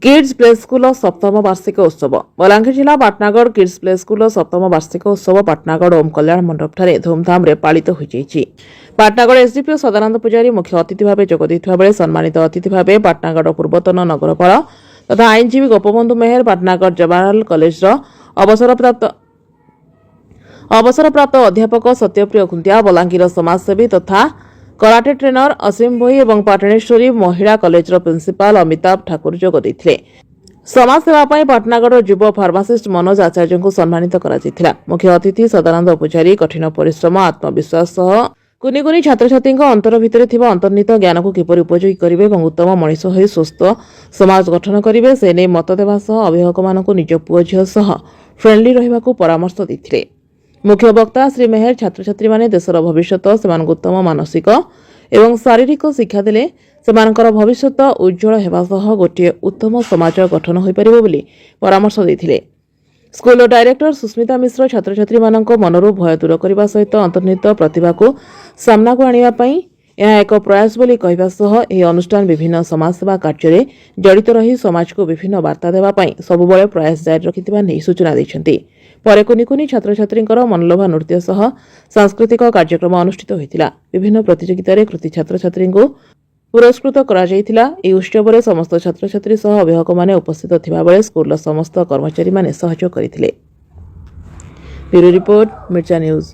Kids play ସ୍କୁଲର ସପ୍ତମ ବାର୍ଷିକ ଉତ୍ସବ। ବଲାଙ୍ଗୀର ଜିଲ୍ଲା ପାଟନାଗଡ଼ କିଡ୍ସ ପ୍ଲେ ସ୍କୁଲର ସପ୍ତମ ବାର୍ଷିକ ଉତ୍ସବ ପାଟନାଗଡ଼ ଓମ୍ କଲ୍ୟାଣ ମଣ୍ଡପଠାରେ ଧୁମଧାମରେ ପାଳିତ ହୋଇଯାଇଛି। ପାଟନାଗଡ଼ ଏସ୍ଡିପିଓ ସଦାନନ୍ଦ ପୂଜାରୀ ମୁଖ୍ୟ ଅତିଥି ଭାବେ ଯୋଗ ଦେଇଥିବା ବେଳେ ସମ୍ମାନିତ ଅତିଥି ଭାବେ ପାଟନାଗଡ଼ ପୂର୍ବତନ ନଗରପାଳ ତଥା ଆଇନଜୀବୀ ଗୋପବନ୍ଧୁ ମେହେର, ପାଟନାଗଡ଼ ଜବାହରଲାଲ କଲେଜର ଅବସରପ୍ରାପ୍ତ ଅଧ୍ୟାପକ ସତ୍ୟପ୍ରିୟ ଖୁଣ୍ଟିଆ, ବଲାଙ୍ଗୀର ସମାଜସେବୀ ତଥା କରାଟେ ଟ୍ରେନର ଅସୀମ ଭୋଇ ଏବଂ ପାଟଣେଶ୍ୱରୀ ମହିଳା କଲେଜର ପ୍ରିନ୍ସିପାଲ ଅମିତାଭ ଠାକୁର ଯୋଗ ଦେଇଥିଲେ। ସମାଜସେବା ପାଇଁ ପାଟନାଗଡ଼ର ଯୁବ ଫାର୍ମାସିଷ୍ଟ ମନୋଜ ଆଚାର୍ଯ୍ୟଙ୍କୁ ସମ୍ମାନିତ କରାଯାଇଥିଲା। ମୁଖ୍ୟ ଅତିଥି ସଦାନନ୍ଦ ପୂଜାରୀ କଠିନ ପରିଶ୍ରମ, ଆତ୍ମବିଶ୍ୱାସ ସହ କୁନି କୁନି ଛାତ୍ରଛାତ୍ରୀଙ୍କ ଅନ୍ତର ଭିତରେ ଥିବା ଅନ୍ତର୍ନିହିତ ଜ୍ଞାନକୁ କିପରି ଉପଯୋଗୀ କରିବେ ଏବଂ ଉତ୍ତମ ମଣିଷ ହୋଇ ସୁସ୍ଥ ସମାଜ ଗଠନ କରିବେ, ସେ ନେଇ ମତ ଦେବା ସହ ଅଭିଭାବକମାନଙ୍କୁ ନିଜ ପୁଅ ଝିଅ ସହ ଫ୍ରେଣ୍ଡଲି ରହିବାକୁ ପରାମର୍ଶ ଦେଇଥିଲେ। ମୁଖ୍ୟ ବକ୍ତା ଶ୍ରୀ ମେହେର ଛାତ୍ରଛାତ୍ରୀମାନେ ଦେଶର ଭବିଷ୍ୟତ, ସେମାନଙ୍କୁ ଉତ୍ତମ ମାନସିକ ଏବଂ ଶାରୀରିକ ଶିକ୍ଷା ଦେଲେ ସେମାନଙ୍କର ଭବିଷ୍ୟତ ଉଜ୍ଜଳ ହେବା ସହ ଗୋଟିଏ ଉତ୍ତମ ସମାଜ ଗଠନ ହୋଇପାରିବ ବୋଲି ପରାମର୍ଶ ଦେଇଥିଲେ। ସ୍କୁଲର ଡାଇରେକ୍ଟର ସୁସ୍ମିତା ମିଶ୍ର ଛାତ୍ରଛାତ୍ରୀମାନଙ୍କ ମନରୁ ଭୟ ଦୂର କରିବା ସହିତ ଅନ୍ତର୍ନିହିତ ପ୍ରତିଭାକୁ ସାମ୍ନାକୁ ଆଣିବା ପାଇଁ ଏହା ଏକ ପ୍ରୟାସ ବୋଲି କହିବା ସହ ଏହି ଅନୁଷ୍ଠାନ ବିଭିନ୍ନ ସମାଜସେବା କାର୍ଯ୍ୟରେ ଜଡ଼ିତ ରହି ସମାଜକୁ ବିଭିନ୍ନ ବାର୍ତ୍ତା ଦେବା ପାଇଁ ସବୁବେଳେ ପ୍ରୟାସ ଜାରି ରଖିଥିବା ନେଇ ସୂଚନା ଦେଇଛନ୍ତି। ପରେ କୁନି କୁନି ଛାତ୍ରଛାତ୍ରୀଙ୍କର ମନଲୋଭା ନୃତ୍ୟ ସହ ସାଂସ୍କୃତିକ କାର୍ଯ୍ୟକ୍ରମ ଅନୁଷ୍ଠିତ ହୋଇଥିଲା। ବିଭିନ୍ନ ପ୍ରତିଯୋଗିତାରେ କୃତି ଛାତ୍ରଛାତ୍ରୀଙ୍କୁ ପୁରସ୍କୃତ କରାଯାଇଥିଲା। ଏହି ଉତ୍ସବରେ ସମସ୍ତ ଛାତ୍ରଛାତ୍ରୀ ସହ ଅଭିଭାବକମାନେ ଉପସ୍ଥିତ ଥିବାବେଳେ ସ୍କୁଲର ସମସ୍ତ କର୍ମଚାରୀମାନେ ସହଯୋଗ କରିଥିଲେ। ବ୍ୟୁରୋ ରିପୋର୍ଟ, ମିର୍ଚା ନ୍ୟୁଜ୍।